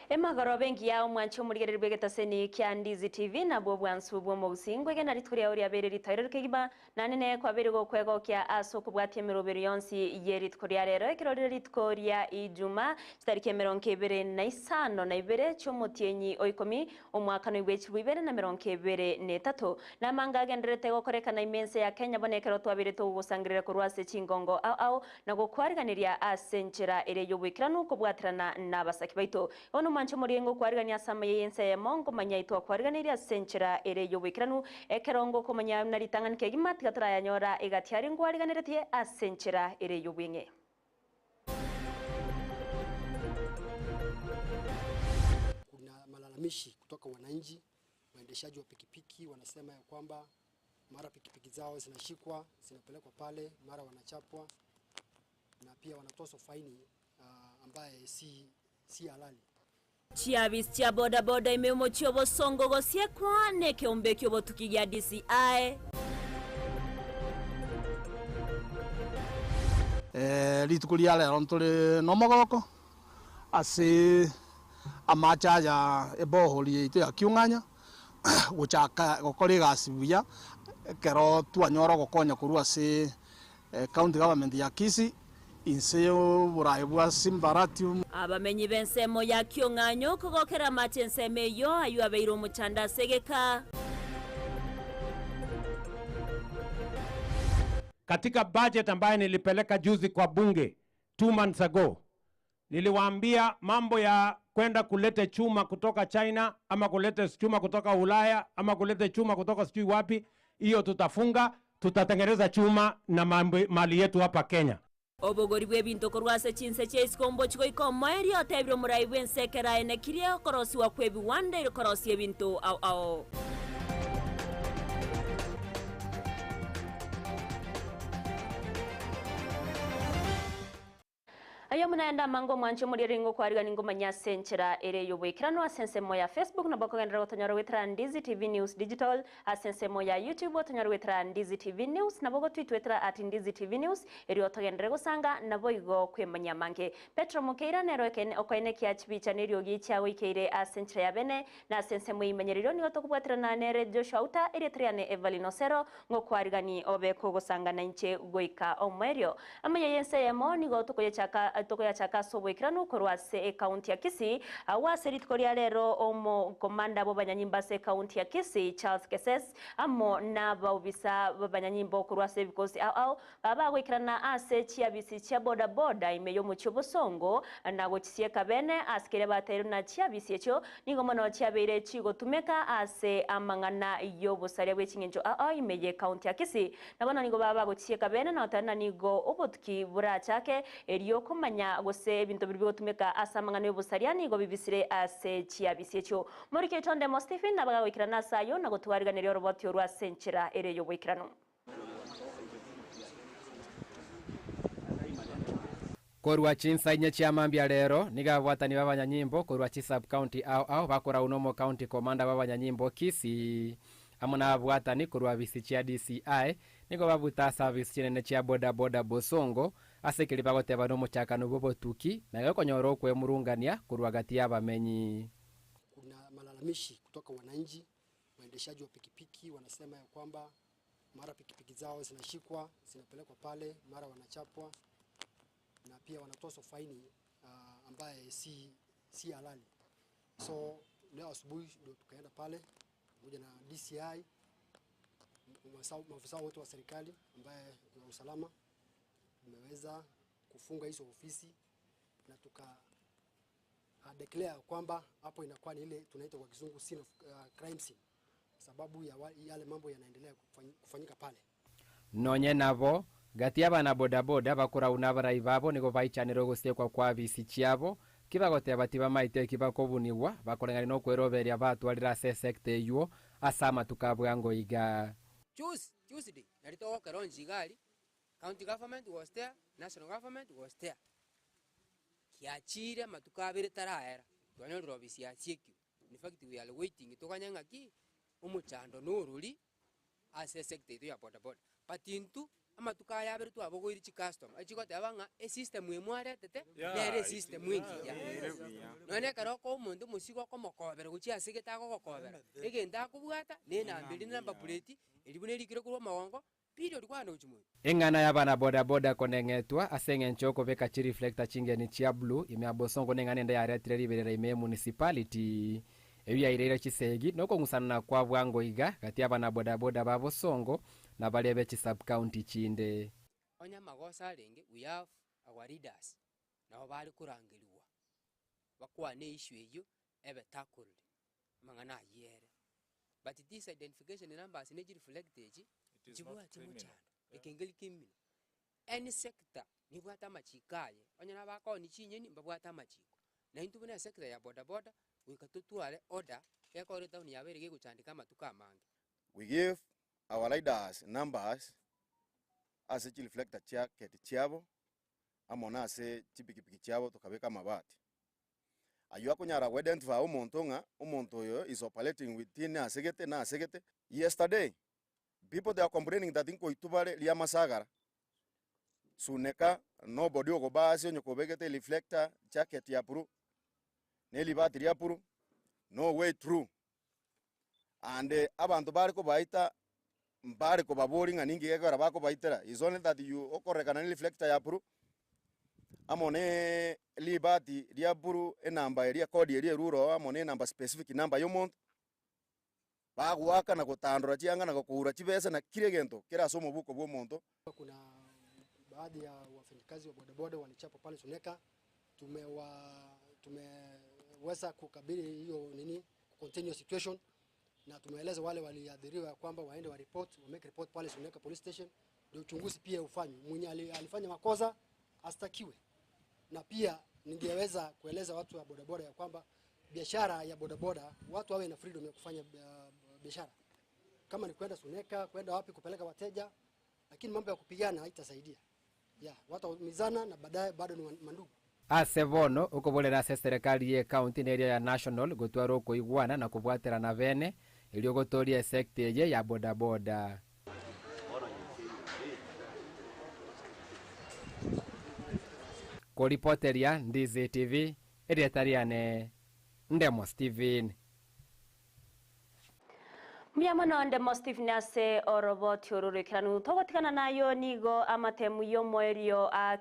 Emagoroba engiya omwanche omorigereria bw'egetaseni kia Ndizi TV nabwo obwansu bw'omogusii ngwegena rituko riao riabeire ritoereru kegima naende nere kwabeire gokwegokia ase okobwatia emeroberi yonsi ye rituko ria rero ekero rire rituko ria Ijuma chitariki emerongo ebere na isano na ibere chi'omotienyi o ikomi omwaka noigwe chilifu ibere na emerongo ebere na etato. Namanga agendererete gokorekana ime ense ya Kenya bono ekero twabeire togogosangereria korwa ase chingongo ao ao na gokwariganeria ase enchera ere y'oboikeranu kobwaterana nabasake baito. Bono mwanche omorie ngokwarigania ase amaya y'ense eyemo, nkomanya itwakwariganeirie ase enchera ere y'oboikeranu, ekero ngokomanya buna ritang'ani kegima tiga torayanyora egati aria nkwariganeretie ase enchera ere y'obweng'e. Kuna malalamishi kutoka wananchi, waendeshaji wa pikipiki wanasema ya kwamba mara pikipiki zao zinashikwa zinapelekwa pale, mara wanachapwa na pia wanatozwa faini uh, ambaye si, si halali. Chiabisi chia bodaboda ime omochie obosongo gosiekwa nekeombe ki'obotuki gia DCI. Rituko ria rero ntore nomogoko ase amache aya ebohori yaito ya Kiung'anya gochaka gokora egasi buya ekero twanyora ogokonya korwa ase County government ya Kisii inse y'oboraai bwa Simbaratium. Abamenyi b'ensemo ya Kiong'anyo kogokera amache ensemo eyio, ayio abeire omochando ase egeka. Katika budget ambayo nilipeleka juzi kwa bunge 2 months ago, niliwaambia mambo ya kwenda kulete chuma kutoka China ama kulete chuma kutoka Ulaya ama kulete chuma kutoka sijui wapi, hiyo tutafunga, tutatengeneza chuma na mambo, mali yetu hapa Kenya. Obogori bw'ebinto korwa ase chinse chia isiko mbochi goika omoerio, otebire omorai bw'ense ekero aenekirie okorosiwa kw'ebiwanda ere korosia ebinto ao ao. Aye buna ende amange omwanche omoriere nigo okwarigania ngomanye ase enchera ere y'oboikeranu ase ensemo ya Facebook nabo okogenderera gotonyora goetera Ndizi TV News Digital ase ensemo ya YouTube otonyore goetera Ndizi TV News nabo ogotwitwetera at Ndizi TV News erio otogenderere gosanga naboigo kwemanyia amange. Petro Mokeira nero ekeene okoenekia chibicha neriogi chiagoikeire ase enchera ya bene na ase ensemo y'eimenyererio nigo tokobwaterana nere Joshua Outa erieta riane Evelyn Osero ng'okwarigani obe kogosanga nainche goika omoerio. Amaya y'ense eyemo nigo tokoyachaka tokoyachaka ase oboikeranu korwa ase ekaunti ya Kisii, agwo ase rituko ria rero omokomanda bw'abanyanyimbo ase ekaunti ya Kisii Charles Keses amo nabaobisa b'abanyanyimbo korwa ase ebikosi ao ao baba bagoikerana ase chiabisi chia boda boda ime y'omochie obosongo na gochisieka bene ase keria bateirwe na chiabisi echio nigo mono chiabeire chigotumeka ase amang'ana y'obosaria bwe ching'encho ao ao ime y'ekaunti ya Kisii. Na bono nigo baba bagochieka bene na goteba ng'a nigo obotuki borachake, erio komanya gose ebinto biria bigotumeka ase amang'ana y'obosaria nigo bibisire ase chiabisi echio. Morike oito Ndemo Stephen nabagagoikerana ase ayio na gotwariganeria oroboti orwo ase enchera ere y'oboikeranu. Korwa chinsa inye chia mambia rero, nigo ababwatani b'abanyanyimbo korwa chi-sub-county ao ao bakorau nomo-county commander bw'abanyanyimbo Kisii, amo nababwatani korwa abisi chia DCI, nigo babuta ase abisi chinene chia boda boda Bosongo, ase keria bagoteba nomochakano bw'obotuki na gekonyora okwemurungania korwa gati y'abamenyi. Kuna malalamishi kutoka wananchi, waendeshaji wa pikipiki wanasema ya kwamba mara pikipiki zao zinashikwa zinapelekwa pale, mara wanachapwa na pia wanatozwa faini ambaye si, si halali. So leo asubuhi ndio tukaenda pale pamoja na DCI, maafisa wote wa serikali ambaye wa usalama, tumeweza kufunga hizo ofisi na tuka declare kwamba hapo inakuwa ni ile tunaita kwa kizungu scene of crime scene, sababu ya yale mambo yanaendelea kufanyika pale. Nonye nabo, gati y'abana bodaboda bakorau nabarai babo nigo baichanire ogosiekwa kwa abisi chiabo, kibagoteba tibamaete eki bakobunigwa bakoreng'ania nokweroberia batwarire ase esecta eywo ase amatuko abwango iga. Juzi, Tuesday, nari togokera onsi iga aria, county government was there, national government was there. Kiachire amatuko abere taraera, twanyorire ofisi ya CQ. In fact we are waiting toganye ng'aki, omochando norori ase esector yaito ya bodaboda. But intwe. Amatuko aya abere twabogoirie chicustomer, echigoteba ng'a esystem eye mwaretete, nere esystem engiya. Nonya na ekero okoa omonto omosigo okomokobera gochia ase egete agogokobera, egento akobwata, na enamba eria na number plate, eria buna erikire korwa omogongo, period kwagenda gochia moino. Eng'ana y'abana bodaboda koneng'etwa ase eng'encho y'okobeka chireflector chingeni chia blue ime ya Bosongo neng'ana ende yaretire riberera ime y'emunicipality. Eyio yaireire chisegi na okong'usanana kwa bwango iga gati y'abana bodaboda ba Bosongo na baria be chisubcounty chinde. Onye amagoso arenge, we have our leaders, nabo bare korangerigwa bakwane issue eyio ebe tackled, amang'ana ayio ere. But this identification numbers ne chireflector echi, nchibwati mochando, ekengeri kemino. Any sector nibwate amachiko aye, onye nabakooni chinyeni mbabwate amachiko. Na intwe buna esector ya bodaboda, goika totware order, gekogera etown yabeire gegochandeka amatuko amange. We give our riders numbers ase chireflector chia keti chiabo amo na ase chipikipiki chiabo tokabeka amabati. Ayio akonyara go identify omonto ng'a omonto oyo is operating within ase gete na ase gete. Yesterday, people they are complaining that nkoitwa bare riamasagara, suneka, nobody ogoba ase onye kobegete reflector, jacket ya blue, ne ribati ria blue, no way through. And abanto bare kobaita mbare kobaboria ng'a ninki gekogera bakobaitera, is only that you okorekana ne reflector ya blue, amo ne ribati ria blue, enamba eria ekodi eria erure oo amo ne enamba specific number ya omonto, bagoaka na gotandora chianga na gokoura chibesa na kira egento kere ase omobuko bwa omonto. Kuna baadhi ya wafanyikazi wa bodaboda walichapwa pale Suneka, tumewa tumeweza kukabili hiyo nini contain hiyo situation na tumeeleza wale waliadhiriwa kwamba waende wa report, wa make report pale Suneka police station, ndio uchunguzi pia ufanywe. Mwenye alifanya makosa astakiwe. Na pia ningeweza kueleza watu wa bodaboda ya kwamba biashara ya bodaboda watu wawe na freedom ya kufanya biashara, kama ni kwenda Suneka, kwenda wapi kupeleka wateja, lakini mambo ya kupigana haitasaidia. Yeah, watu waumizana na baadaye bado ni mandugu. Ase bono okoborera ase eserekari ye county na eria ya national gotwara okoigwana na kobwaterana bene erio gotoria esecta eye ya bodaboda. Koripoteria Ndizi TV, erieta riane Ndemo Steven. Mbuya mono Ndemo Stephen ase oroboti oro rw'ekeranu togotigana nayo nigo amatemu y'omoerio a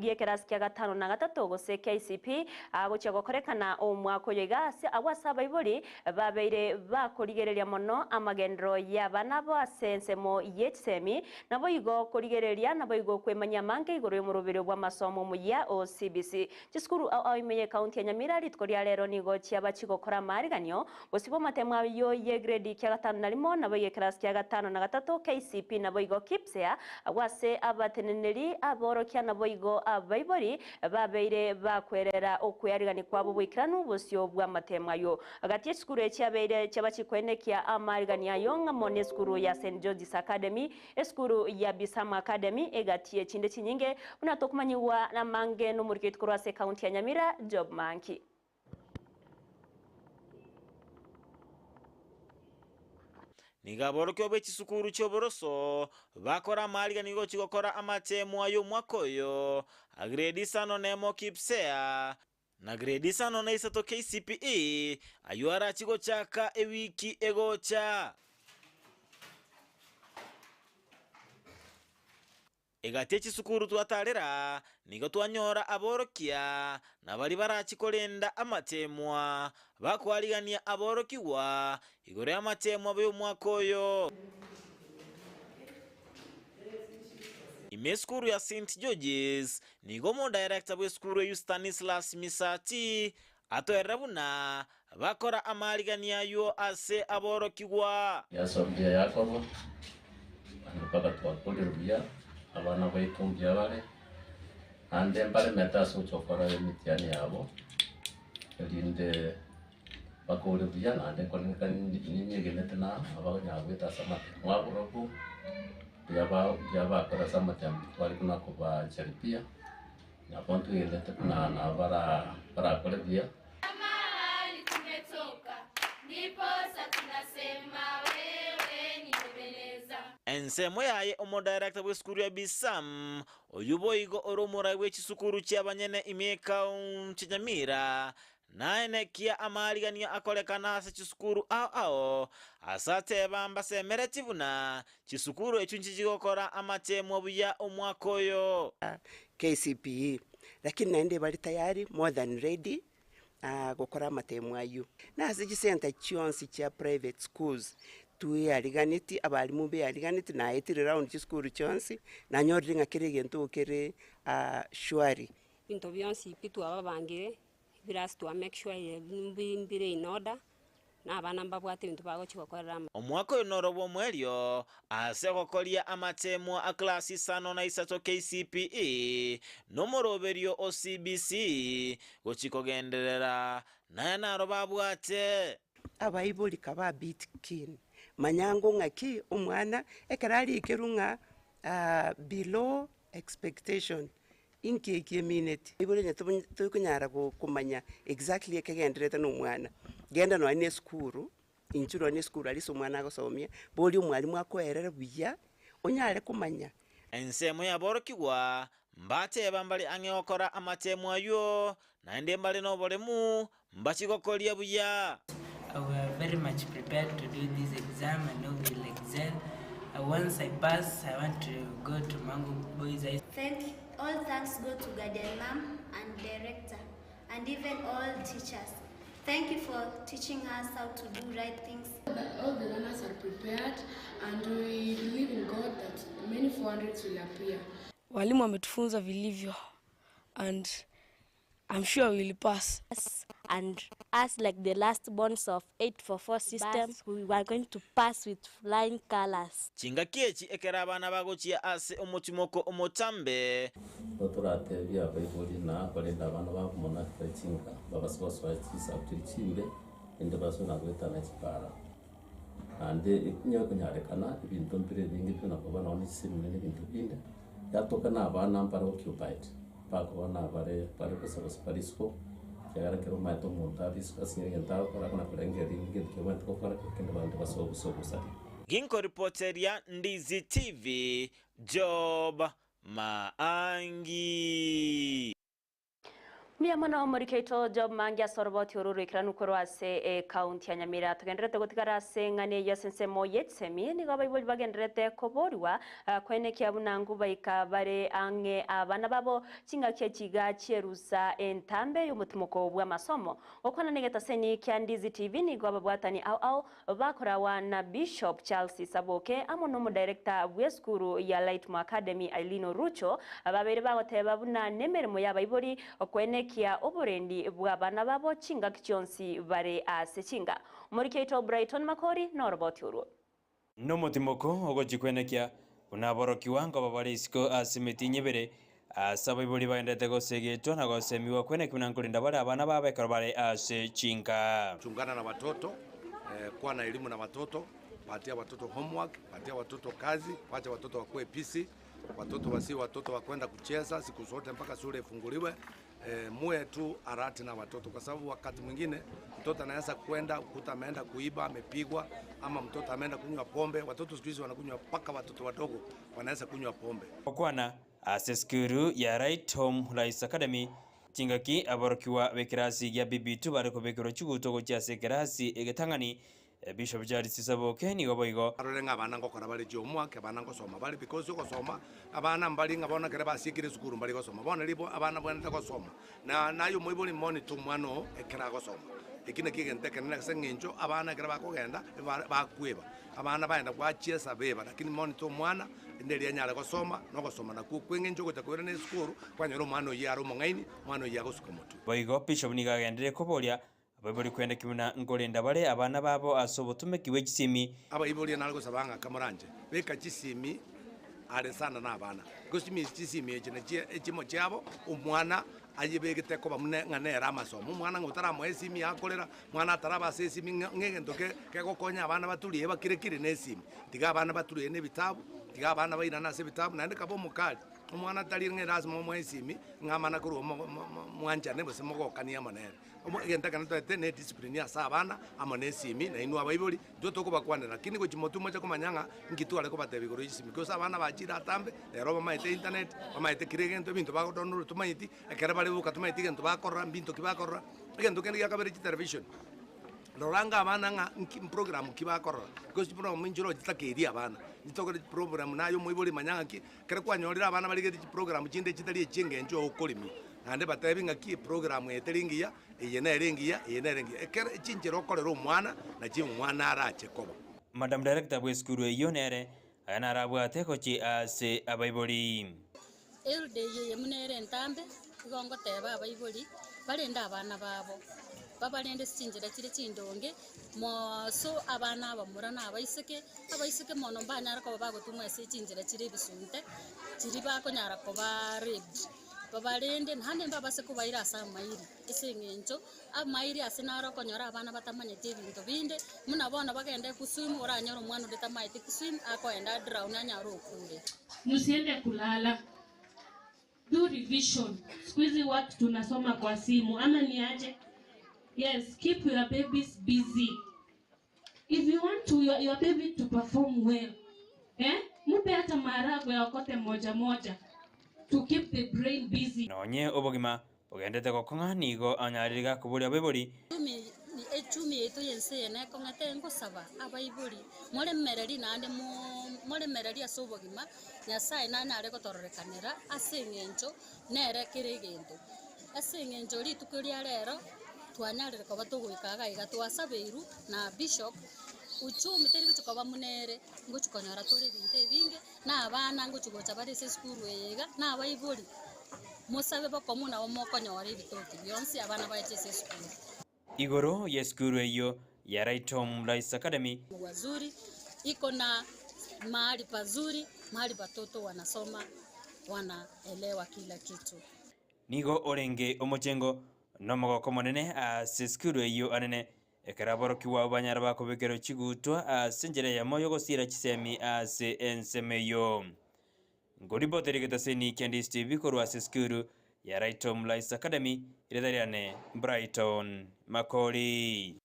giekerasi kia gatano na gatato gose KCP agochia gokorekana omwaka oyo iga ase agwo ase abaibori babeire bakorigereria mono amagendero y'abana bo ase ensemo y'echisemi nabo igo korigereria nabo igo kwemanya amange igoro y'omorobere bw'amasomo omuya o CBC. Chisukuru ao ao ime y'ekaunti ya Nyamira rituko ria rero nigo chiaba chigokora amariganio gosiba amatemu ayo ye grade kia gatano na rimo nabo ekerasi kia gatano na gatato KCP nabo igo KPSEA agwo ase abateneneri aborokia nabo igo abaibori babeire bakwerera okwearigani kwabo boikeranu bosio bw'amatemu ayo. Gati esukuru echiabeire chiaba chikwenekia amarigani ayo ng'amo na esukuru ya St George's Academy, esukuru ya Bisam Academy egati echinde chinyinge buna tokomanyiwa namange n'omoriketi korwa ase ekaunti ya Nyamira Job Manki. Niga aborokio b'echisukuru chi'oboroso bakora amarigani gochi gokora amatemu ayo omwaka oyo a grade isano na emo KPSEA na grade isano na isato KCPE ayo arachi gochaka ewiki egocha. Egati echisukuru twatarera nigo twanyora aborokia na bari barachi korenda amatemwa bakwarigania aborokiwa igoro y'amatemwa b'omwaka oyo. Ime esukuru ya St George's nigo omodirector bw'esukuru eyu Stanislas Misati atoerera buna bakora amarigani ayo ase aborokigwa. Yasombia Yakobo mpaka twakorire buya abana baitu mbuya bare ande mbaremete ase gochokora emitiani yabo erinde bakore buya naende nkoneka ninyegenete na abanyagwete ase amatemo aborobwo buya bakora ase amatemo twari buna kobajaribia nabo ntwegenete buna nabo barakore buya. Mahali tumetoka ndiposa tunasema wewe ni Ebeneza. Ensemo yaye omodirector bw'esukuru ya Bisam, oyio boigo ore omorai bwe chisukuru chi'abanyene ime ekaunti ya Nyamira, naenekia amaariganio akorekana ase chisukuru ao ao, ase ateba mbasemeretie buna chisukuru echio nchichigokora amateemwa buya omwaka oyo. KCPE, lakini naende bare tayari more than ready gokora amatemo ayio. Na ase chisenta chionsi chia private schools tweariganeti, abalimu mbeariganeti, naetire round chisukuru chionsi, nanyorire ng'a kera egento kere shwari. Ebinto bionsi pi twababangire, ebirasi twa make sure mbire in order, na abana mbabwate ebinto bagochi gokorera ama. Omwaka oyo noro bw'omoerio ase ogokoria amateemwa a class isano na isato KCPE, na omoroberio o CBC gochia kogenderera, naya naro babwate. Abaibori kaba a bit keen, manya ngo ng'aki omwana ekero arikerwe ng'a below expectation inki eki emineti. Abaibori onye tokonyara komanya exactly ekegenderete na omwana, genda nonya na esukuru, inchuo nonya na esukuru aria ase omwana agosomia, boria omwalimu akoerere buya, onyare komanya. Ensemo y'aborokigwa mbateba mbare ang'e gokora amatemo ayio, naende mbare noboremu, mbachie gokoria buya. We are very much prepared to do this exam. I know we'll excel. Once I pass, I want to go to Mangu Boys High Thank all thanks go to Guardian Mom and Director, and even all teachers. Thank you for teaching us how to do right things. All the learners are prepared and we believe in God that many 400s will appear. Walimu wametufunza vilivyo and I'm sure we'll pass. And us like the last borns of 844 system, we were going to pass with flying colors. Chingaki echi ekero abana bagochia ase omotimoko omotambe. Nigo toratebie abaibori na abarenda abana babo mono ase bare chinka, mbabase gosoa chisabu chiria chimbe, erinde basoe na goetana chipara. Naende onye ekonyarekana, ebinto mbire ebinge buna koba nonye ne chisemi na ebinto binde, yatoka na abana mbare occupied, bakoba nabare bare bosa gose bare isiko, ekiagera ekero omanyete omonto are isiko ase egento agokora akona korengereria ngento ki obwenerete gokora, kende abanto basoe bosa obosaria. Ginkoripoteria Ndizi TV, Job Maangi. Mbuya mono omoriki oito Job Maangi ase oroboti oru roikeranu korwa ase ecounty ya Nyamira. Togendererete gotigara ase eng'ana eyio ase ensemo ye chisemi, nigo abaibori bagendererete koborigwa koenekia buna nkobaika bare ang'e abana babo chingaki echi iga chierusa entambe y'omotimoko bw'amasomo. Gokwana negetaseni kia Ndizi TV nigo ababwatani ao ao Bakorawa na Bishop Charles Saboke amo nomodirector bw'esukuru ya Lightmore Academy Eileen Orucho babeire bagoteba buna nemeremo y'abaibori koenekia oborendi bw'abana babo chingaki chionsi bare ase chinga. Omoriki oito Brighton Makori noroboti orwo. Nomotimoko ogochia kwenekia buna aborokigwa nkoba bare isiko ase emetienyi ebere, ase abaibori bagenderete gosegetwa na gosemigwa kwenekia buna nkorinda bare abana babo ekero bare ase chinka. Chungana na watoto, kuwa na elimu na watoto, patia watoto homework, patia watoto kazi, wacha watoto wakuwe busy, watoto wasiwe watoto wa kwenda kucheza siku zote mpaka shule ifunguliwe. Muwe tu alert na watoto, kwa sababu wakati mwingine mtoto anaweza kwenda ukuta ameenda kuiba, amepigwa, ama mtoto ameenda kunywa pombe. Watoto siku hizi wanakunywa, mpaka watoto wadogo wanaweza kunywa pombe. Gokwana ase esukuru ya Right Home Rise Academy, chingaki aborokigwa b'ekerasi gia BB2 bare kobekerwa chiguto gochia ase ekerasi egetang'ani, Bishop Charles Saboke nigo boigo. Arore ng'a abana ngokora bare chihomework, abana ngosoma bare because ogosoma abana mbari ng'a bono ekere basiekire esukuru mbari gosoma. Bono ribo abana bwenerete gosoma, na naye omoibori monitor omwana oo ekero agosoma. Eki nakio egento ekenene ase eng'encho abana ekero bakogenda eba bakweba, abana baenda gwachiesa beba, lakini monitor omwana rinde riria anyare gosoma, na ogosoma nakwo okwa eng'encho ogocha koirana esukuru, kwanyora omwana oyio are omong'aini, omwana oyio agosuka motwe. Boigo Bishop nigo agenderire koboria Abaibori kwenda ki buna nkorenda bare abana babo ase obotomeki bwe chisimi. Abaibori nare gosaba ng'a kamoranche, beka chisimi are sana na abana, gose chisimi echi nachio echimo chiabo, omwana ayebegete koba buna ng'a nere amasomo. Omwana ng'a otaramoa esimi akorera, mwana ataraba ase esimi ng'a ng'egento ke kegokonya abana baturie bakirekire na esimi. Tiga abana baturie na ebitabu, tiga abana bairane ase ebitabu, naende kabe omokali. Omwana tari ng'a erasima omoe esimi, ng'a amana korwa omo mwanchane gose mogokanie amo nere. Omo egento ekero toete na ediscipline ase abana, amo na esimi, na inwe abaibori, intwe tokobakwanera lakini gochia motwe moche komanya ng'a nki tware kobatebia igoro ya chisimi. Gose abana bachire atambe, rero bamaete internet, bamaete kera egento, ebinto bagodownload tomaeti, ekere bare boka tomaeti egento bakorora, mbinto ki bakorora. Egento kende gia kabere chitelevisheni, rora anga abana ng'a nki program ki bakorora, because chiprogram nchire chitakeiri abana, chitokore chiprogram naye omoibori manya ng'aki, ekero kwanyorire abana barigetie chiprogram chinde chitari echi'engencho okoremia, naende batebi ng'aki eprogram eye teri engiya, eye nere engiya, eye nere engiya. Ekero chinchera okorera omwana, nachi omwana arache koba. Madam Director bw'esukuru eyio nere aya narabwate gochia ase abaibori. Holiday eye buna ere entambe, igo ngoteba abaibori, barende abana babo, babarende ase chinchera chire chindonge, mooso abana abamura na abaiseke, abaiseke mono mbanyare koba bagotumwa ase chinchera chire ebisunte, chiria bakonyara koba raped, babarende naende mbabase kobaira ase amairi, ase eng'encho amairi ase naro okonyora abana batamanyeti ebinto binde, buna bono bagende kuswim oranyore omwana onde tamaeti kuswim, akoenda adrown anyare okure. Msiende kulala. Do revision. Siku hizi watu tunasoma kwa simu ama ni aje? Yes, keep your babies busy. If you want to your baby to perform well, eh? Mupe hata maharagwe aokote moja moja to keep the brain busy. Nonye obogima bogendete gokong'a nigo anyarire gakoboria abaibori. Echumi echumi yaito y'ense eye nekong'ete ngosaba abaibori moremereri naende moremereri ase obogima, Nyasaye nanyare gotororekanera ase eng'encho nere kera egento. Ase eng'encho rituko ria rero twanyarire koba togoika iga iga twasabeirwe na bishop, uchumi teri gochia koba buna ere, ngochia konyora tore ebinto ebinge, na abana ngochia gocha bare ase esukuru eye iga, na abaibori, mosabe bokomu nabo mokonyora ebitoki bionsi abana baeche ase esukuru. Igoro y'esukuru eyio ya Raitom Rise Academy. Wazuri, iko na mahali pazuri, mahali watoto wanasoma wanaelewa kila kitu. Nigo orenge omochengo na omogoko omonene ase esukuru eyio anene, ekero aborokigwa abwo banyara bakobekerwa chigutwa ase enchera eyemo y'ogosiira chisemi ase ensemo eyio. Nkoripoteria egetaseni kia Ndisi TV korwa ase esukuru ya Raitom Rise Academy, erieta riane Brighton Makori.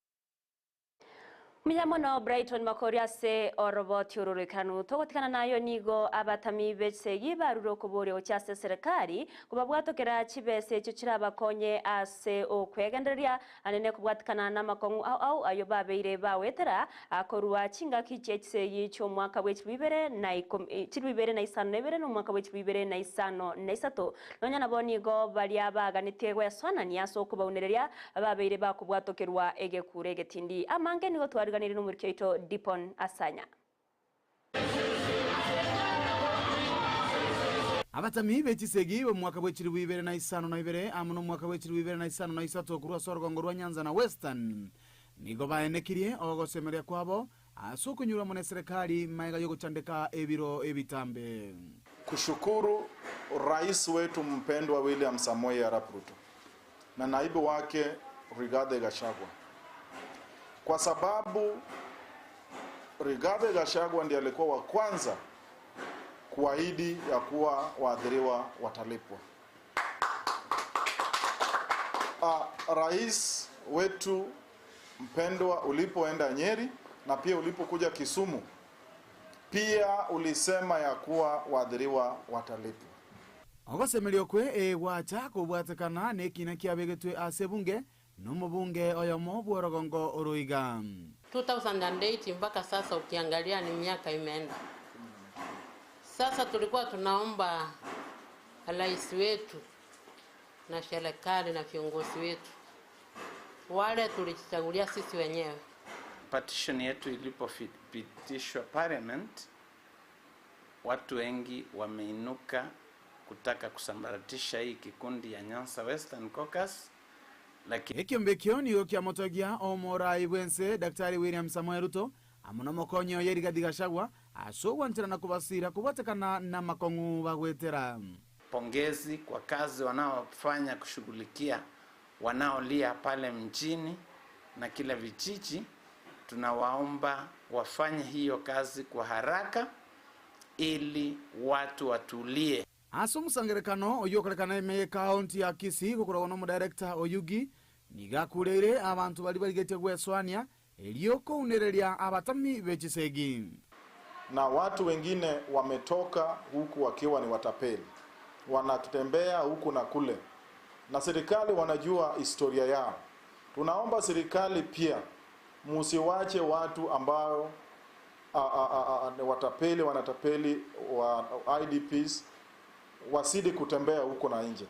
Mbuya mono Brighton Makori ase oroboti oro roikeranu. Togotigana nayo nigo abatami b'esegi barure okoboria gochia ase eserekari kobabwatokera chibesa echio chirabakonye ase okwegendereria anene kobwatikana namakong'u ao ao ayio babeire bawetera korwa chingaki chie chisegi chi'omwaka bwe chilifu ibere na ikomi chilifu ibere na isano na ibere na omwaka bwe chilifu ibere na isano na isato. Nonya nabo nigo baria baganetie gwesoanania ase okobaunereria babeire bakobwatokerwa egekuro egetindi. Amange nigo twariganirie nomoriki oito Dipon Asanya. Abatami be chisegi b'omwaka bwe chilifu ibere na isano na ibere amo nomwaka bwe chilifu ibere na isano na isato korwa ase orogongo rwa Nyanza na Western nigo baenekirie ogosemeria kwabo ase okonyurwa amo neserekari magega y'ogochandeka ebiro ebitambe. Kushukuru Rais wetu mpendwa William Samoei Arap Ruto na naibu wake Rigathi Gachagua, kwa sababu Rigathi Gachagua ndiye alikuwa wa kwanza kuahidi ya kuwa waathiriwa watalipwa. Rais wetu mpendwa, ulipoenda Nyeri na pia ulipokuja Kisumu, pia ulisema ya kuwa waathiriwa watalipwa. Ogosemeria okwe egwacha kobwatekana na ekina kiabegetwe ase ebunge na omobunge oyomo bw'orogongo oroiga. 2008 mpaka sasa ukiangalia ni miaka imeenda. Sasa tulikuwa tunaomba rais wetu na serikali na viongozi wetu wale tulijichagulia sisi wenyewe. Petition yetu ilipopitishwa parliament, watu wengi wameinuka kutaka kusambaratisha hii kikundi ya Nyanza Western Caucus. Lakini Ekiombe ekio nigo kiamotogia omorai bwense Daktari William Samoei Ruto amo nomokonyi oye Rigathi Gachagua ase ogwancherana kobasira kobwatekana na amakong'u bagwetera. Pongezi kwa kazi wanaofanya kushughulikia wanaolia pale mjini na kila vijiji. Tunawaomba wafanye hiyo kazi kwa haraka ili watu watulie. Ase omosangererekano oyio okorekana ime y'ekaunti ya Kisii gokoragwa n'omodirector Oyugi, nigo akureire abanto baria barigetie gwesoania erio kounereria abatami be chisegi. Na watu wengine wametoka huku wakiwa ni watapeli, wanatembea huku na kule, na serikali wanajua historia yao. Tunaomba serikali pia musiwache watu ambao a, a, a, a, watapeli wanatapeli wa IDPs wasidi kutembea huko na nje.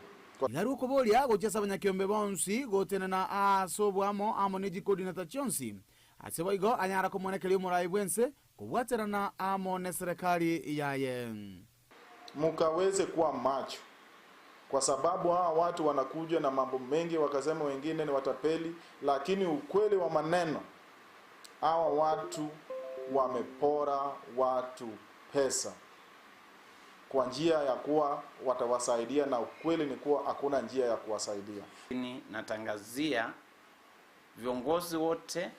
Igari okoboria gochia ase abanyakiombe bonsi gotenena ase oboamo amo ne chicoordinator chionsi ase boigo anyara komonekeria omorai bwense kobwaterana amo ne serikali yaye. Mukaweze kuwa macho kwa sababu hawa watu wanakuja na mambo mengi, wakasema wengine ni watapeli, lakini ukweli wa maneno, hawa watu wamepora watu pesa kwa njia ya kuwa watawasaidia, na ukweli ni kuwa hakuna njia ya kuwasaidia. Lakini natangazia viongozi wote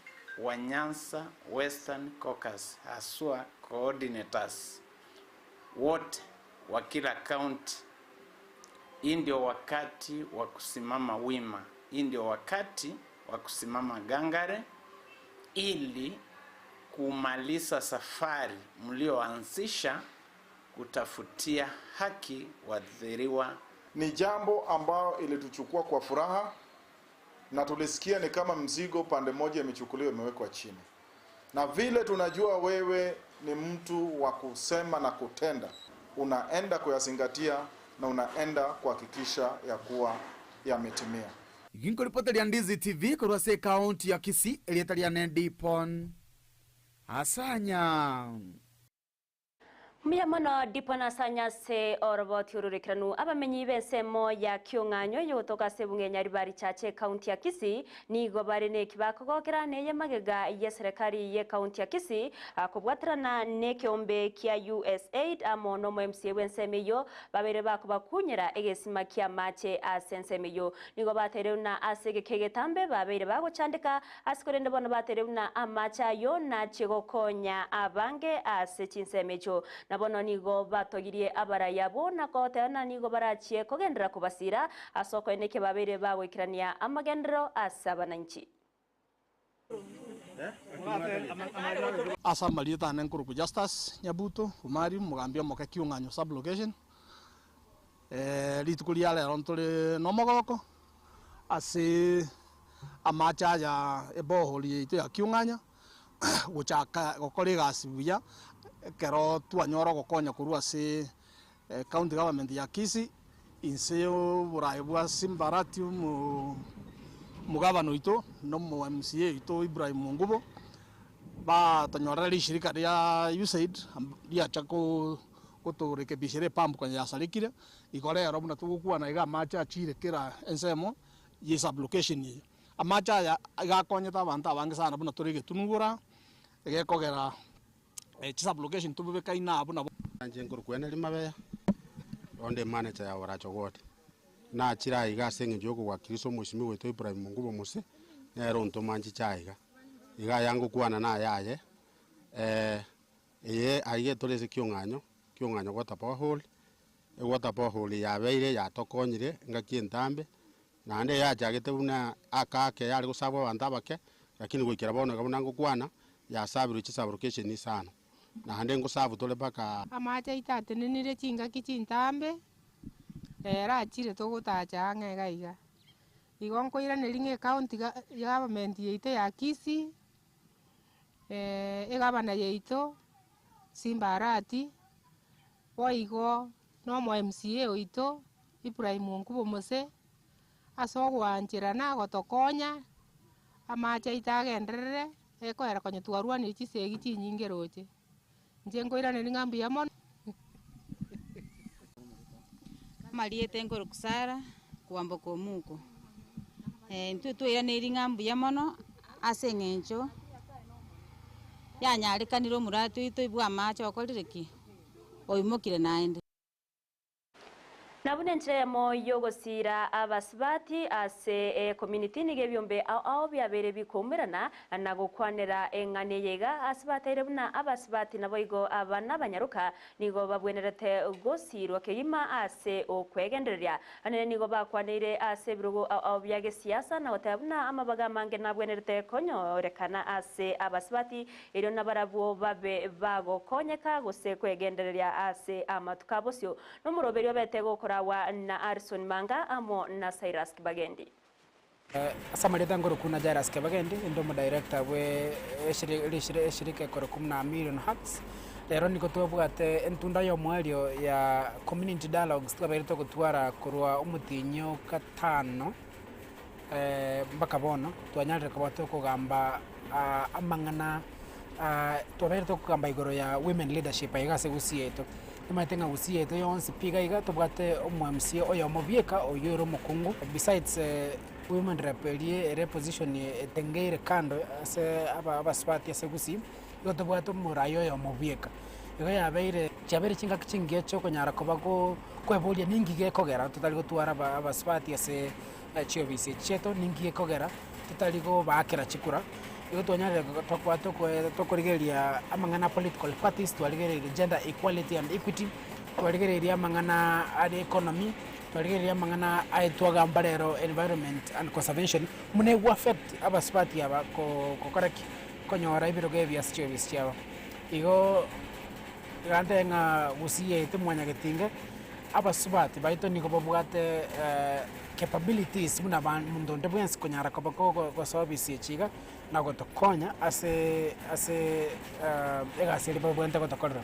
wa Nyanza Western Caucus, haswa coordinators wote wa kila county, hii ndio wakati wa kusimama wima, hii ndio wakati wa kusimama gangare ili kumaliza safari mlioanzisha kutafutia haki waathiriwa. Ni jambo ambayo ilituchukua kwa furaha na tulisikia ni kama mzigo pande moja imechukuliwa imewekwa chini, na vile tunajua wewe ni mtu wa kusema na kutenda, unaenda kuyazingatia na unaenda kuhakikisha ya kuwa yametimia. Ginkoripoteria Ndizi TV korwa ase ekaunti ya Kisii erieta riane Dipon Asanya. Mbuya mono Dipon Asanya ase oroboti ororekeranu abamenyi b'ensemo ya Kiong'anyo yogotoka ase ebung'enya Ribari Chache ekaunti ya Kisii nigo bare na eki bakogokera neye magega ya serikali ya ekaunti ya Kisii kobwaterana na ekeombe kia USAID amo na omo MCA bw'ensemo eyio babere bakobakunyera egesima kia amache ase ensemo eyio. Nigo bateire buna ase egeka egetambe babeire bagochandeka ase korende bono bateire buna amache ayo nachie gokonya abange ase chinsemo echio. Na bono nigo batogirie abaraya bo na kotebana nigo barachie kogendera kobasira ase okoene eke babeire bagoikerania amagenderero ase abananchi. Ase amarieta ane nkorokwa Justus Nyabuto Omari, omogambi omoke Kiung'anyo sub-location. Rituko ria rero ntore nomogoko ase amache aya ebohori yaito ya Kiung'anyo gochaka gokora egasi buya ekero twanyora ogokonya korwa ase county government ya Kisii inse ya oborayi bwa Simba Arati omo omogabana oito na omo MCA oito Ibrahim Ongubo batonyorera rishirika ria USAID riacha ko gotorekebishera epump konya yasarekire, igo rero buna togokwana iga amache achire kera ensemo ya esublocation eye. Amache aya iga akonyete abanto abange sana buna tore egetunugura, egekogera chisublocation tobebekaine abwo nabo. Inche nkorokwa Henry Mabeya, onde emanager ya Oracho Ward. Nachire aiga ase eng'encho ya okowakilisha omweshimiwa oito Ibrahim Ongubo Mose, nere ontoma nchiche aiga. Iga aya ngokwana naye aye, eye aiga etore ase kiong'anyo, kiong'anyo water borehole, ewater borehole yabeire yatokonyire engaki entambe, naende yachagete buna aka ake yare gosabwa abanto abake, lakini goikera bono iga buna ngokwana, yasabirwe chisublocation isano, naende ngosabu tore mpaka. Amache aito atenenire chingaki chintambe, rero achire togotacha ang'e iga iga. Igo nkoiraneria ng'a ecounty ga government yaito ya Kisii, egavana yaito Simba Arati, boigo na omo MCA oito Ibrahim Onkubo Mose, ase ogoancherana gotokonya, amache aito agenderere, ekoera konya twarwanire chisegi chinyinge roche. Inche nkoiraneria ng'a mbuya mono. Amarieta nkorokwa Sarah kwamboka omuko. Intwe twairaneirie ng'a mbuya mono ase eng'encho yanyarekanire omorati oito oibwe amache okorire ki? Oimokire naende. Nabuna enchera eyemo y'ogosiira abasubati ase ecommunity nigo ebiombe ao ao biabeire bikoumerana na gokwanera eng'ana eye iga ase bateire buna abasubati naboigo abana abanyaroka nigo babwenerete gosiirwa kegima ase okwegendereria. Anene nigo bakwaneire ase ebirogo ao ao bia gesiasa na goteba buna amabaga amange nabwenerete konyorekana ase abasubati erio nabarabwo babe bagokonyeka gose kwegendereria ase amatuko abosio. Nomoroberio obete gokoragwa na Harrison Manga amo na Cyrus Kibagendi. Ase amarieta nkorokwa buna Jairus Kibagendi, inde omodirector bwe eshirika ekorokwa buna Million Hearts. Rero nigo twabwate entunda ya omoerio ya community dialogues twabeire togotwara korwa omotienyi o gatano mpaka bono, twanyarire koba tokogamba amang'ana twabeire tokogamba igoro ya women leadership aiga ase gusii yaito. Omanyete ng'a gusii yaito yonsi pi iga iga tobwate omo MCA oyomo bieka oyio ore omokungu, besides women rep eria ere eposition etengeire kando ase abasubati ase gusii, igo tobwate omorai oyomo bieka. Igo yabeire chiabeire chingaki chingiya chiokonyara koba go kweboria ninki gekogera totari gotwara abasubati ase chiofisi echi chiaito, ninki gekogera totari gobaakera chikura. Igo twanyarire tokoba tokorigereria amang'ana a political parties, twarigereirie gender equality and equity, twarigereirie amang'ana are economy, twarigereirie amang'ana aye twagamba rero environment and conservation, buna ego affect abasubati aba gokora ki? Konyora ebirogo ebi ase chiofisi chiabo. Igo iga ntebe ng'a gusii yaito mwanyagetinge, abasubati baito nigo babwate capabilities buna monto onde bwensi konyara koba gosoa ofisi echi iga, na gotokonya ase ase egasi eria babwenerete gotokorera.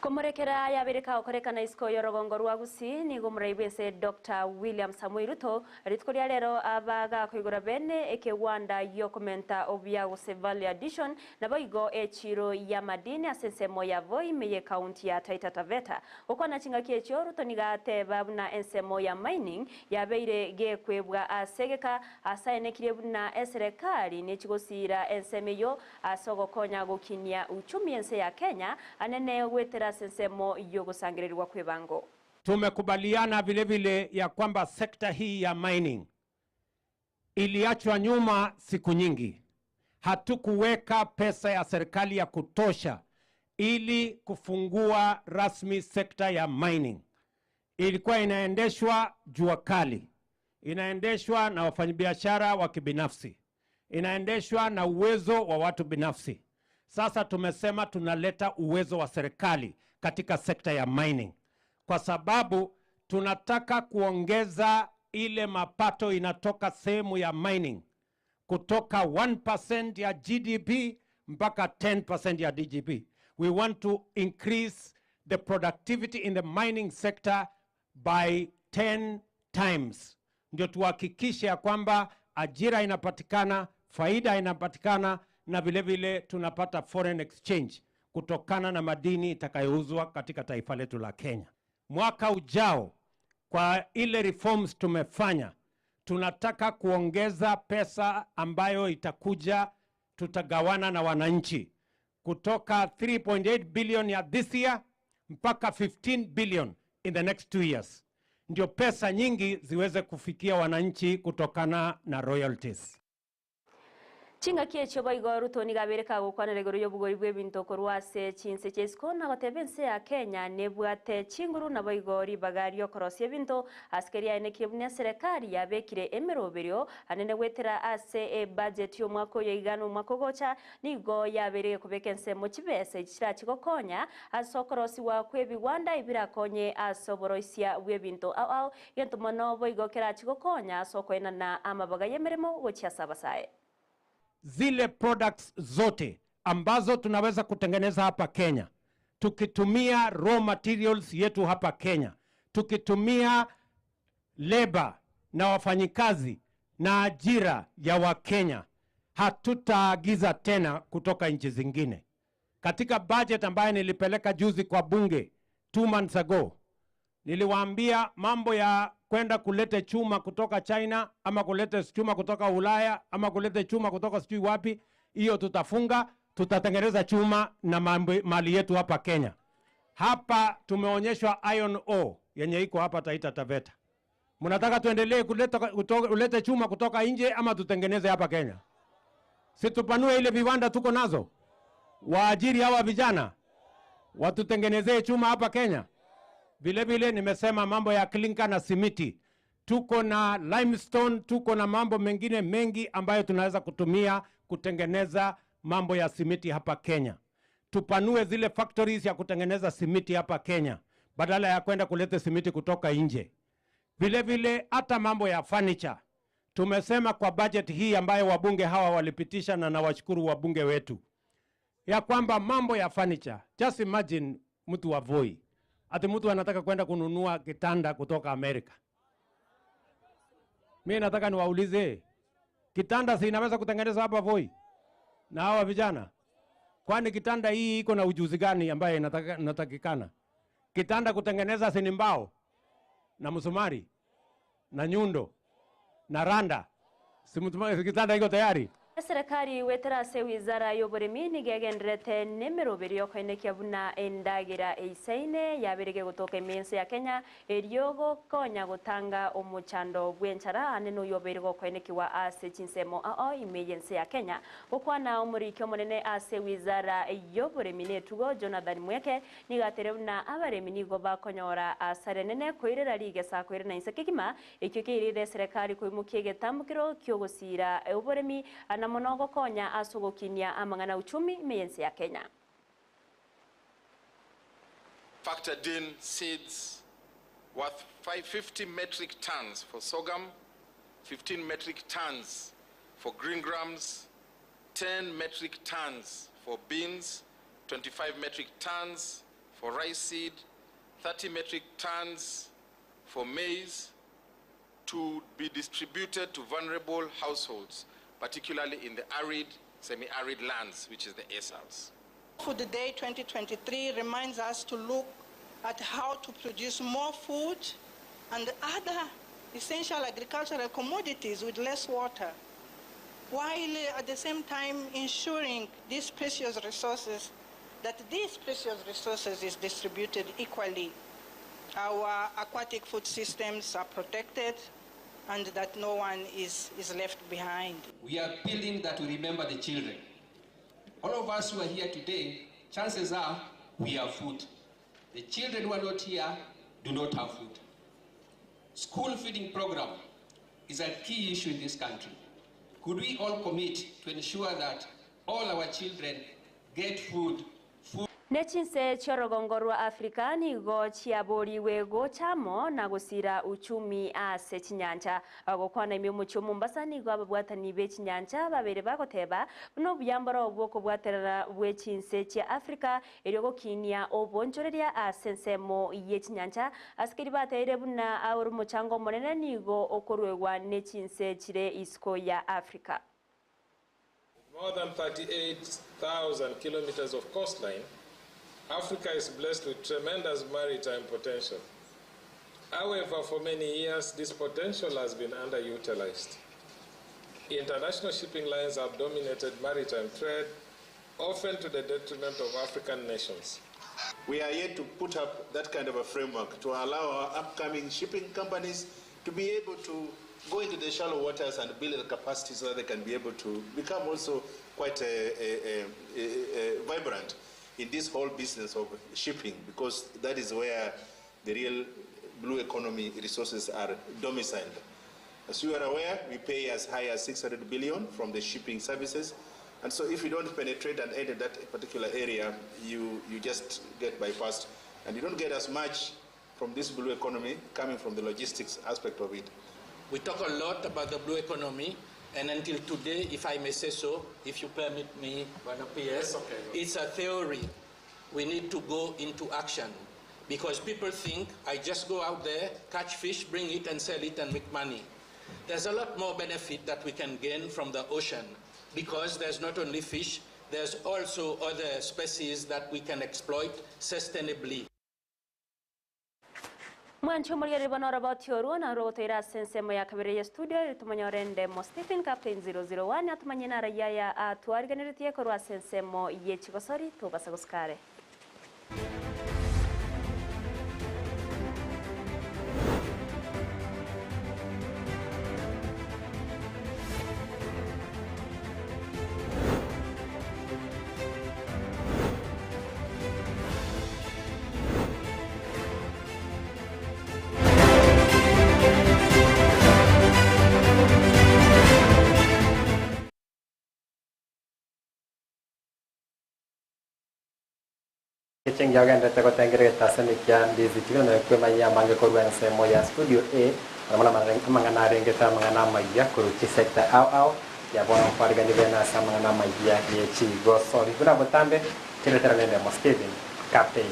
Komorekera ayabeire kagokorekana isiko y'orogongo rwa Gusii, nigo omorai bw'ense Doctor William Samoei Ruto rituko ria rero abagakoigora bene ekegwanda gi'okomenta obuya gose value addition naboigo echiro y'amadini ase ensemo ya Voi ime y'ecounty ya Taita Taveta. Gokwana chingaki echio Ruto nigo ateba buna ensemo ya mining yabeire gekwebwa ase egeka ase aenekirie buna eserekari nechigosiira ensemo eyio Ase ogokonya gokinia uchumi ense ya Kenya anene goetera ase ensemo y'ogosangererigwa kw'ebango. Tumekubaliana vile vile ya kwamba sekta hii ya mining iliachwa nyuma siku nyingi. Hatukuweka pesa ya serikali ya kutosha ili kufungua rasmi sekta ya mining. Ilikuwa inaendeshwa jua kali, inaendeshwa na wafanyabiashara wa kibinafsi, inaendeshwa na uwezo wa watu binafsi. Sasa tumesema tunaleta uwezo wa serikali katika sekta ya mining, kwa sababu tunataka kuongeza ile mapato inatoka sehemu ya mining kutoka 1% ya GDP mpaka 10% ya GDP. We want to increase the productivity in the mining sector by 10 times, ndio tuhakikishe ya kwamba ajira inapatikana, faida inapatikana na vile vile tunapata foreign exchange kutokana na madini itakayouzwa katika taifa letu la Kenya. Mwaka ujao kwa ile reforms tumefanya, tunataka kuongeza pesa ambayo itakuja, tutagawana na wananchi kutoka 3.8 billion ya this year mpaka 15 billion in the next 2 years, ndio pesa nyingi ziweze kufikia wananchi kutokana na royalties. Chingaki echio boigo Ruto nigo abeire kagokwanera igoro y'obogori bw'ebinto korwa ase chinse chia isiko na goteba ense ya Kenya nebwate chinguru naboigo ribaga ri'okorosia ebinto ase keria aenekirie buna eserekari yabekire emeroberio anene goetera ase ebudget y'omwaka oyo iga na omwaka ogocha nigo yabeire gekobeka ensemo chibesa echi chirachi gokonya ase okorosigwa kw'ebigwanda ebirakonye ase oboroisia bw'ebinto ao ao gento mono boigo kerachi gokonya ase okoenana amabaga y'emeremo gochia ase abasae. Zile products zote ambazo tunaweza kutengeneza hapa Kenya tukitumia raw materials yetu hapa Kenya, tukitumia labor na wafanyikazi na ajira ya Wakenya, hatutaagiza tena kutoka nchi zingine. Katika budget ambayo nilipeleka juzi kwa bunge 2 months ago, niliwaambia mambo ya kwenda kulete chuma kutoka China ama kulete chuma kutoka Ulaya ama kulete chuma kutoka sijui wapi, hiyo tutafunga. Tutatengeneza chuma na mali yetu hapa Kenya. Hapa tumeonyeshwa iron ore yenye iko hapa Taita Taveta. Mnataka tuendelee kuleta kuleta chuma kutoka nje ama tutengeneze hapa Kenya? Si tupanue ile viwanda tuko nazo, waajiri hawa vijana watutengenezee chuma hapa Kenya. Vile vile nimesema mambo ya klinka na simiti, tuko na limestone, tuko na mambo mengine mengi ambayo tunaweza kutumia kutengeneza mambo ya simiti hapa Kenya. Tupanue zile factories ya kutengeneza simiti hapa Kenya badala ya kwenda kuleta simiti kutoka nje. Vile vile hata mambo ya furniture tumesema kwa budget hii ambayo wabunge hawa walipitisha, na nawashukuru wabunge wetu ya kwamba mambo ya furniture, just imagine mtu wa Voi ati mtu anataka kwenda kununua kitanda kutoka Amerika. Mi nataka niwaulize, kitanda si inaweza kutengenezwa hapa Voi na hawa vijana? Kwani kitanda hii iko na ujuzi gani ambayo inatakikana? Kitanda kutengeneza si ni mbao na msumari na nyundo na randa, si kitanda iko tayari? Serikali wetera ase wizara y'oboremi nigo egenderete n'emeroberi yokoenekia buna endagira eisaine yaberege gotoka emense ya Kenya erio gokonya gotanga omochando bw'enchara ane noyo obeire gokoenekiwa ase chinsemo ao ime y'ense ya Kenya. Gokwana omoriki omonene ase wizara y'oboremi netugo Jonathan Mweke nigo atere buna abaremi nigo bakonyora asare nene koirera rigesa koirera inse kegima ekio keirire serikali koimokia egetambukero kiogosira oboremi ana mono gokonya ase ogokinia amang'ana uchumi ime y'ense ya Kenya. Factored in seeds worth 550 metric tons for sorghum, 15 metric tons for green grams, 10 metric tons for beans, 25 metric tons for rice seed, 30 metric tons for maize to be distributed to vulnerable households, particularly in the arid, semi-arid lands, which is the ASALs. Food Day 2023 reminds us to look at how to produce more food and other essential agricultural commodities with less water, while at the same time ensuring these precious resources, that these precious resources is distributed equally. Our aquatic food systems are protected and that no one is left behind. We are appealing that we remember the children. All of us who are here today, chances are we have food. The children who are not here do not have food. School feeding program is a key issue in this country. Could we all commit to ensure that all our children get food? Nechinse chiorogongo rwa Afrika nigo chiaboriwe gochamo na gosira uchumi ase chinyancha. Gokwana ime omochie o Mombasa nigo ababwatani be chinyancha babere bagoteba buna obuyambaro bwokobwaterera bwe chinse chia Afrika erio gokinia obonchoreria ase ensemo ye chinyancha asikeri bateire buna aore omochango omonene nigo okorwegwa ne chinse chire isiko ya Afrika. More than 38,000 kilometers of coastline, Africa is blessed with tremendous maritime potential. However, for many years, this potential has been underutilized. International shipping lines have dominated maritime trade, often to the detriment of African nations. We are yet to put up that kind of a framework to allow our upcoming shipping companies to be able to go into the shallow waters and build the capacity so that they can be able to become also quite vibrant in this whole business of shipping, because that is where the real blue economy resources are domiciled. As you are aware, we pay as high as 600 billion from the shipping services. And so if you don't penetrate and enter that particular area, you just get bypassed. And you don't get as much from this blue economy coming from the logistics aspect of it. We talk a lot about the blue economy, and until today, if I may say so, if you permit me, Bwana PS, okay. It's a theory. We need to go into action, because people think I just go out there, catch fish, bring it and sell it and make money. There's a lot more benefit that we can gain from the ocean, because there's not only fish, there's also other species that we can exploit sustainably. Mwancho muriere bonora botioruo na rogotoira sensemo ya kabere ya studio tumanyore mo Stephen Captain 001 atumanye na raya ya atwariganeretie korwa sensemo ye chigosori tobasa goskare. Engaki engiya ogenderete gotengera egetasemi kia Ndizi TV na kwemanyia amange korwa ensemo ya Studio A mono mono amang'ana arengete amang'ana amayia korwa chisector ao ao ya bono nkwarigani bene ase amang'ana amayia ye chigosori buna botambe chiretera nende mo Stephen Captain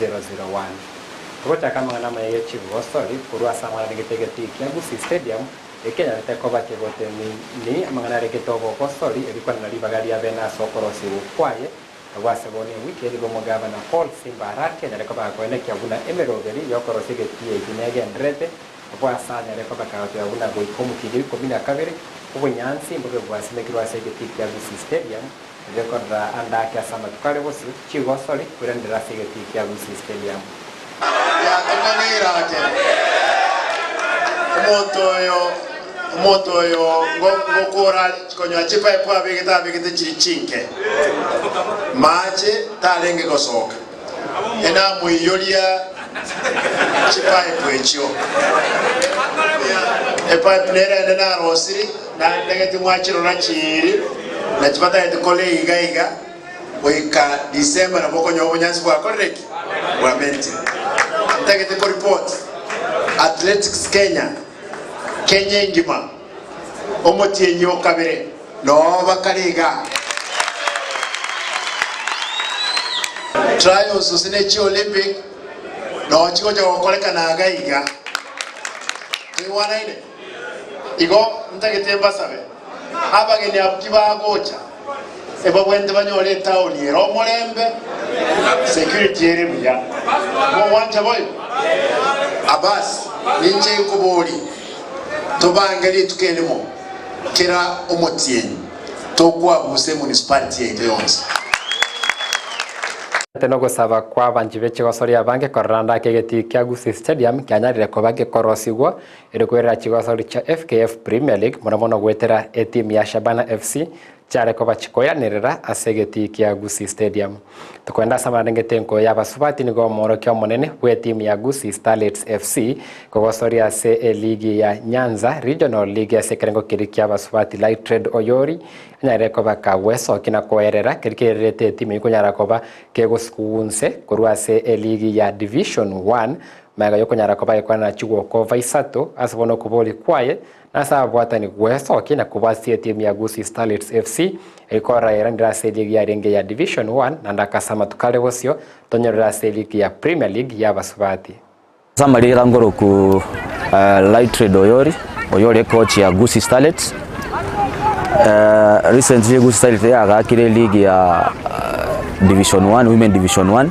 001 Togochaka amang'ana amaya ye chigosori korwa ase amang'ana arengete egetii kia Gusii Stadium Ekenyarete koba kegotenenia amang'ana aregete obogosori, erikwana na ribaga ria bene ase okorosiigwa kwaye, Agwo ase bono ewiki erigo omogabana Paul Simba Arati anyare koba akoenekia buna emeroberi y'okorosia egetii eki negendererete, abwo ase anyare koba kagoteba buna goika omotienyi o ikomi na kabere obonyansi mbobe bwasimekirwe ase egetii kia Gusii Stadium, erio korora ande ake ase amatuko are bosio chigosori koiranera ase egetii kia Gusii Stadium. Yatokanire ake. Omonto oyo, omonto oyo ngokora konya chipipe abegete abegete chiri chinke. Mache tarenge gosoka. Enamoiyoria chipipe echio. Epipe nere ende narosiri, nandegeti mwachirora chiiri, nachi batagete kore iga iga. Goika December nabo okonyora obonyansi bwakorire ki? Bwamentire. Ntagete ko report Athletics Kenya, Kenya engima, omotienyi o kabere noo bakare igaa. Trials gose ne chi Olympic noo chigocha gokorekana iga iga. Toigwanaine? Igo ntagete mbasabe abageni abwo kibagocha ebabwenerete banyore etaoni ere omorembe, security ere buya. Mogwancha boigo? Abbas, ninche nkoborie tobange rituko erimo kera omotienyi tokoabusa emunicipality yaito yonsi. Ate nogosaba kw'abanchi be chigosori abange korora ande ake egetii kia Gusii Stadium kianyarire koba gekorosigwa Ere kwerera chigosori chia FKF Premier League mono mono goetera etimu ya Shabana FC chiare koba chikoiranerera ase egetii kia Gusii Stadium. Tokoenda ase amarengete enkoyo y'abasubati nigo omoorokia omonene bw'etimu ya Gusii Starlets FC kogosoria ase eligi ya Nyanza Regional League ase ekerengo keria kia abasubati Lightred Oyori anyarire koba kagwesokia na koerera keria kererete etimu eyio konyara koba kegosukunse korwa ase eligi ya Division One Magega y'okonyara koba gekwana chigokova isato ase bono okoboria kwaye, na ase ababwatani gwesokia na kobwatia etimu ya Gusii Starlets FC ekorora eranire ase eligi yarenge ya Division One naende akase amatuko are bosio tonyorere ase eligi ya Premier League y'abasubati. Ase amariga nkoroku Lightred Oyori, oyore ecoach ya Gusii Starlets. Recently Gusii Starlets yagakire eligi ya Division One, Women Division One.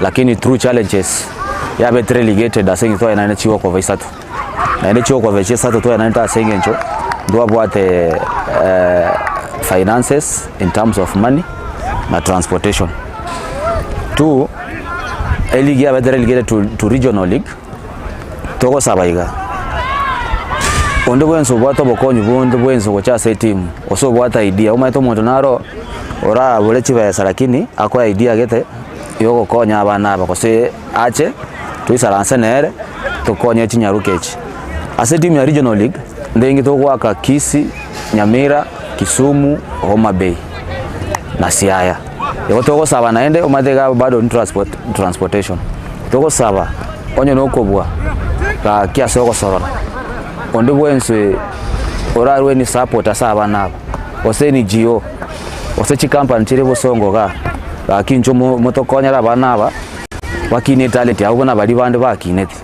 Lakini through challenges yabete relegated ase eng'encho twaenanete chigokova isato. Naende chigokova echi isato twaenanete ase eng'encho ntwabwate finances in terms of money na transportation. Two, eligi yabete relegated to, to regional league, togosaba iga, onde bwensi obwate obokonyi bonde bwensi gocha ase etimu, gose obwate idea, omanyete omonto naro orabore chibesa lakini akoe idea gete yogokonya abana aba gose ache toisaranse nere tokonye chinyaruka echi. Ase etimu ya regional league ndenge togoaka Kisii, Nyamira, Kisumu, Homa Bay na Siaya. Igo togosaba naende omanyete iga bado ni transport transportation, togosaba onye na okobua gaki ase ogosorora onde bwensi orarwe ni support ase abana aba gose NGO. Gose chikampani chire bosongo igaa, gaki inchuo motokonyere abana aba bakine etalent yabo buna baria bande bakinete.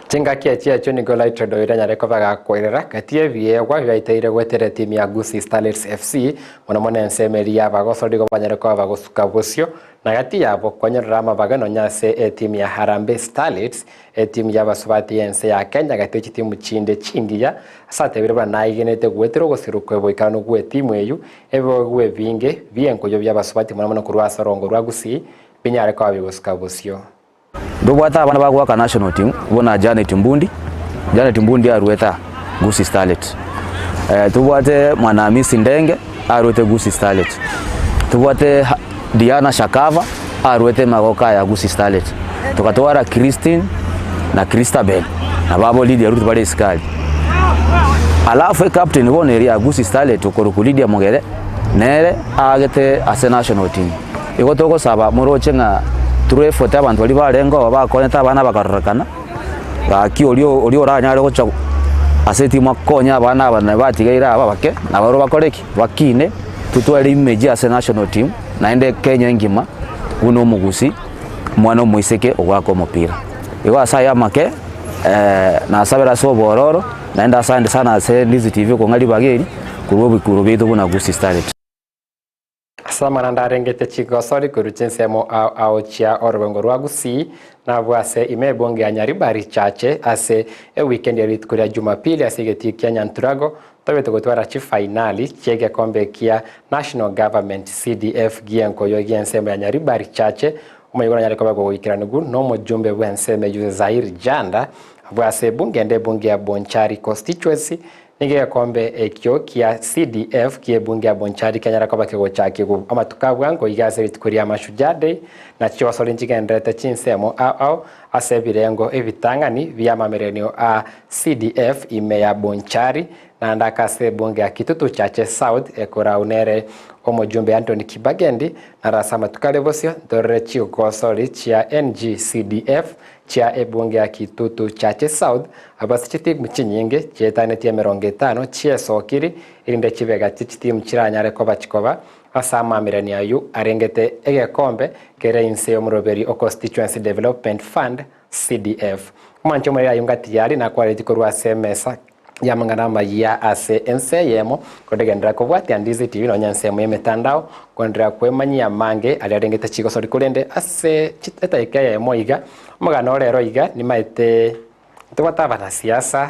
Chingaki echi echio nigo Lightred oyo iranyare koba gakoirera gati y'ebiegwa biaiteire goetera etimu ya Gusii Starlets FC mono mono ensemo eria y'abagosori nigo banyare koba bagosuka bosio na gati yabo kwanyorera amabaga nonya ase etimu ya Harambee Starlets Etimu y'abasubati y'ense ya Kenya gati chitimu chinde chingiya ase atebire buna naigenete goetera ogosirwa kw'oboikeranu gw'etimu eyio, ebibogo ebinge bi'enkoyo bi'abasubati mono mono korwa ase orongo rwa Gusii binyare koba bigosuka bosio. Ntobwate abana bagoaka national team buna Janet Mbundi, Janet Mbundi aruete aa Gusii Starlets. Tobwate Mwanahamisi Ndenge aruete Gusii Starlets. Tobwate Diana Shakava aruete magoka aya Gusii Starlets, togatwara Christine na Christabel nabo abo Lydia Ruth bare isiko aria. Alafu ecaptain bono eria ya Gusii Starlets okorokwa Lydia Mogere nere aagete ase national team. Igo togosaba moroche ng'a through effort abanto baria barenge oo bakonyete abana bakarorekana, gaki oria oria oranyare gocha ase etimu akonye abana aba naye batigaire aba abake, nabarobwo bakore ki? Bakine, totware image ase national team, naende Kenya engima buna omogusii, omwana omoiseke ogoaka omopira. Igo ase aya amake, nasabire ase obororo, naende asante sana ase Ndizi TV okong'a ribaga eri, korwa obikuro biaito buna Gusii Starlet. Ase amang'ana ndarengete chigosori korwa chinsemo ao ao chia orogongo rwa Gusii, nabwo ase ime ebunge ya Nyaribari Chache ase ewikendi ya rituko ria Jumapili ase egetii kia Nyanturago tobete gotwara chifainali chi'egekombe kia National Government CDF gi'enkoyo gi'ensemo ya Nyaribari Chache omoyega oranyare koba gogoikeranigwa nomojumbe bw'ensemo eyio Zair Janda abwo ase ebunge ende ebunge ya Bonchari Constituency Nigo egekombe ekio kia CDF ki'ebunge ya Bonchari kianyara koba kegochakigwa amatuko a bwango iga ase rituko ria Mashujaa Day, na chiosori nchigendererete chinsemo ao ao ase ebirengo ebitang'ani bi'amamerenio a CDF ime ya Bonchari, naende aka ase ebunge ya Kitutu Chache South ekorau nere omojumbe Anthony Kibagendi, naro ase amatuko are bosio ntorore chigosori chia NGCDF chia ebunge ya Kitutu Chache South, abwo ase chitimu chinyinge chietanetie emerongo etano chiesokiri, erinde chibega chie chitimu chiranyare koba chikoba ase amaamererani ayio arengete egekombe kere inse y'omoroberi o Constituency Development Fund, CDF. Omwanchi omoreri ayio ngati yari nakwareti korwa ase emesa y'amang'ana amayia ase ense eyemo, korende genderera kobwatia Ndizi TV nonya ensemo y'emetandao, koenderera kwemanyia amange aria arengete chigosori korende ase edaika eyemo iga, omogano ore ero iga nimaete ntobwate abanasiasa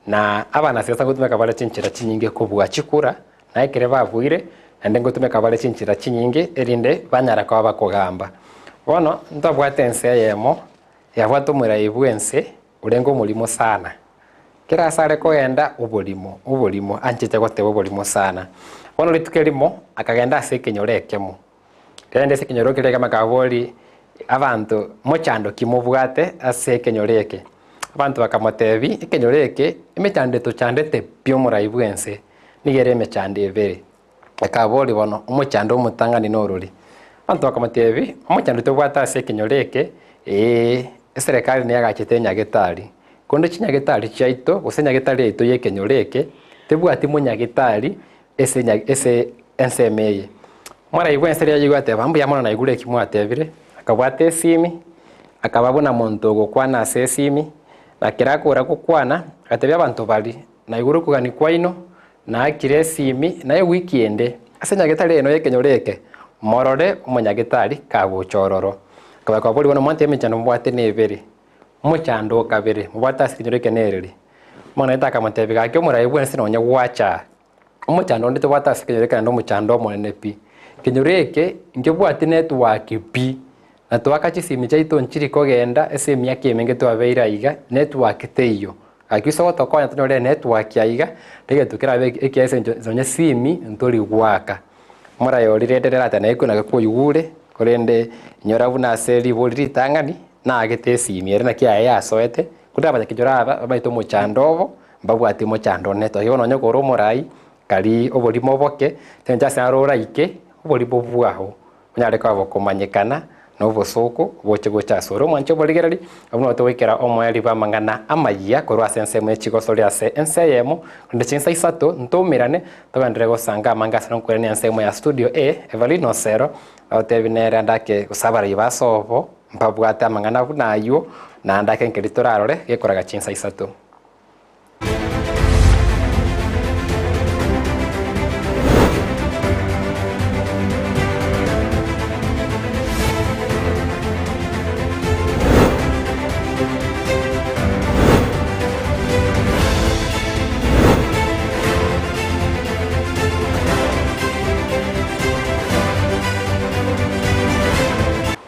na abanasiasa ngotumeka bare chinchera chinyinge kobua chikura, na ekere babuire naende ngotumeka bare chinchera chinyinge erinde banyara koba bakogamba. Bono ntobwate ense eyemo yabwate omorai bwense orenge omorimo sana. Kera ase are kogenda oborimo, oborimo, anchete goteba oborimo sana. Bono rituko erimo, akagenda ase ekenyoro ekemo. Riaende ase ekenyoro keria ekemo akaboria abanto, mochando ki mobwate ase ekenyoro eke? Abanto bakamotebia, ekenyoro eke, emechando etochandete pi omorai bwense, nigo ere emechando ebere. Akaboria bono, omochando omotang'ani norori? Abanto bakamotebia, omochando tobwate ase ekenyoro eke, ee, eserekari neyagachete enyagetari, korende chinyagetari chiaito, gose enyagetari yaito y'ekenyoro eke, tebwati monyagetari ase enya ase ensemo eye. Morai bwensi riria yaigwa ateba, mbuya mono naigure eki mwatebire, akabwata esimi, akaba buna monto ogokwana ase esimi, na kera akora gokwana, agatebia abanto baria, naigure okogania kwaino, Naakire esimi, na ewiki ende, ase nyagetari eno y'ekenyoro eke, morore omonyagetari kagocha ororo. Akaba kaborigwa nomwanto emechando mobwate nebere, omochando o kabere mobwate ase ekenyoro eke nereri. Omong'ina akamotebia, Gaki omorai bwensi nonye gwacha aa, omochando onde tobwate ase ekenyoro eke naende omochando omonene pi. Ekenyoro eke nkebwati network pi, na toaka chisimi chiaito nchiri kogenda ase emiaka emenge twabeire aiga, network teiyo. Gaki ase ogotokonya tonyore enetwork aiga, egento kerabe ekiya ase eng'encho nonye esimi ntori goaka. Moraye oria rende nere ateba naye naki kwaigure, korende inyora buna ase ribori ritang'ani, naagete esimi ere naki yaye yasoete, korende abanyakenyoro aba bamaete omochando obo, mbabwati mochando o network. Igo nonye kore omorai, karia oborimo oboke, ase eng'encho ase aro oraike, oborimo bwao. Onyare koba bokomanyekana nobosooku boche gocha asore omwanche oborigereri, abwo nabo togoikera omoerio bw'amang'ana amayia korwa ase ensemo ye chigosori ase ense eyemo, korende chinsa isato ntoumerane, togenderere gosanga amange ase nokwerania ensemo ya studio A, Evelyn Osero, agotebi nere ande ake gose abarayia ba sobo mbabwate amang'ana buna ayio, naende ake nkeri torarore gekoraga chinsa isato.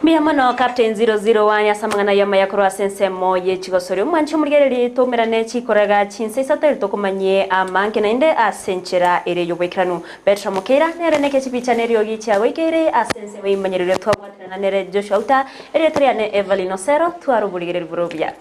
Mbuya mono Captain 001 ase amang'ana ayio amaya korwa ase ensemo ye chigosori. Omwanche omorigereria toumerane chikorega chinsa isato eri tokomanyie amange naende ase enchera ere y'oboikeranu. Bertram Mokeira nere neke chipicha na eriogi chiagoikeire ase ensemo y'imanyerero twabwaterana nere Joshua Uta, erieta riane Evelyn Osero, twara oborigereria bore obuya.